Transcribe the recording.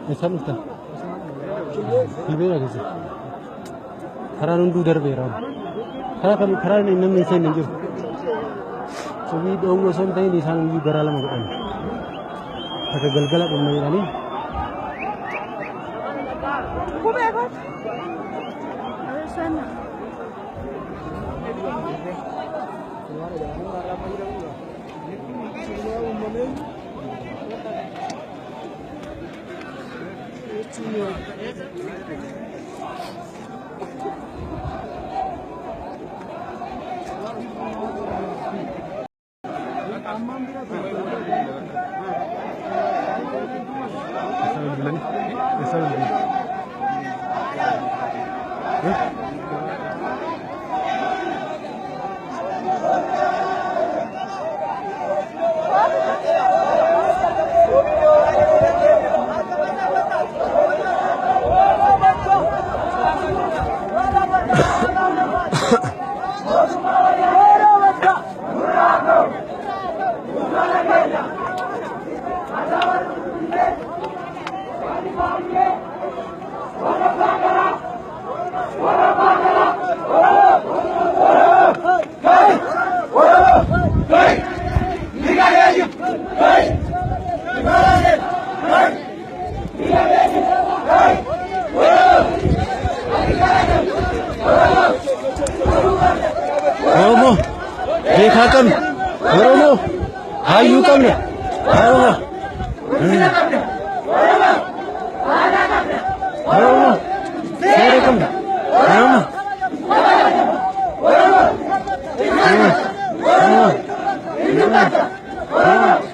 Eessaan dhuftan? Filbeera keessa. Karaan hunduu darbeera. Karaa kam karaa namni hin seenne hin jiru. Subii dhoowwu osoo hin ta'in isaan iyyuu garaa lama godhan. Takka galgala dhumna jedhanii. Eessa bilbilanii? Eessa bilbilanii? Oromoo beekaa qabna. Oromoo hayyuu qabna. Oromoo. Oromoo seera qabna. Oromoo. Oromoo. Oromoo.